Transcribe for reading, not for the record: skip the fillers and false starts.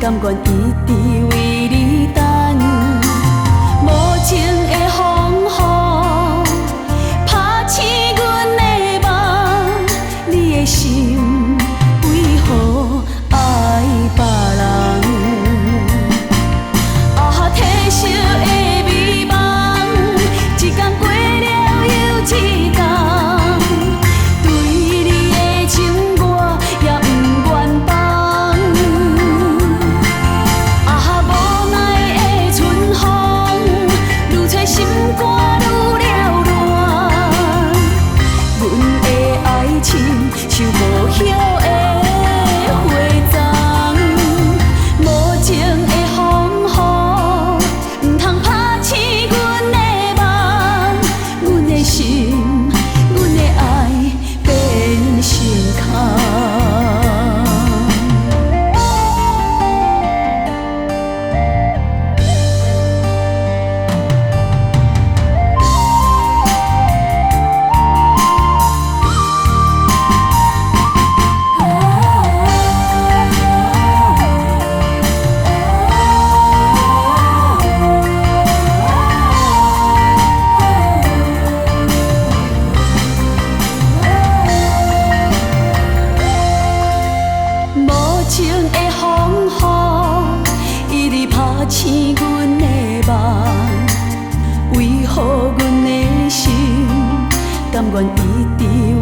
甘願一直為你等。無情的風雨，拍醒阮的夢，你的心為何愛別人？啊，褪色的美夢，一工過了又一工，對你的情我也毋願放。啊，無奈的春風，愈吹心肝愈繚亂。阮的愛親像無葉的花叢，無情的風雨，毋通拍醒阮的夢，阮的心，阮的愛變成空。無情的風雨，一直拍醒阮的夢，為何阮的心甘願一直為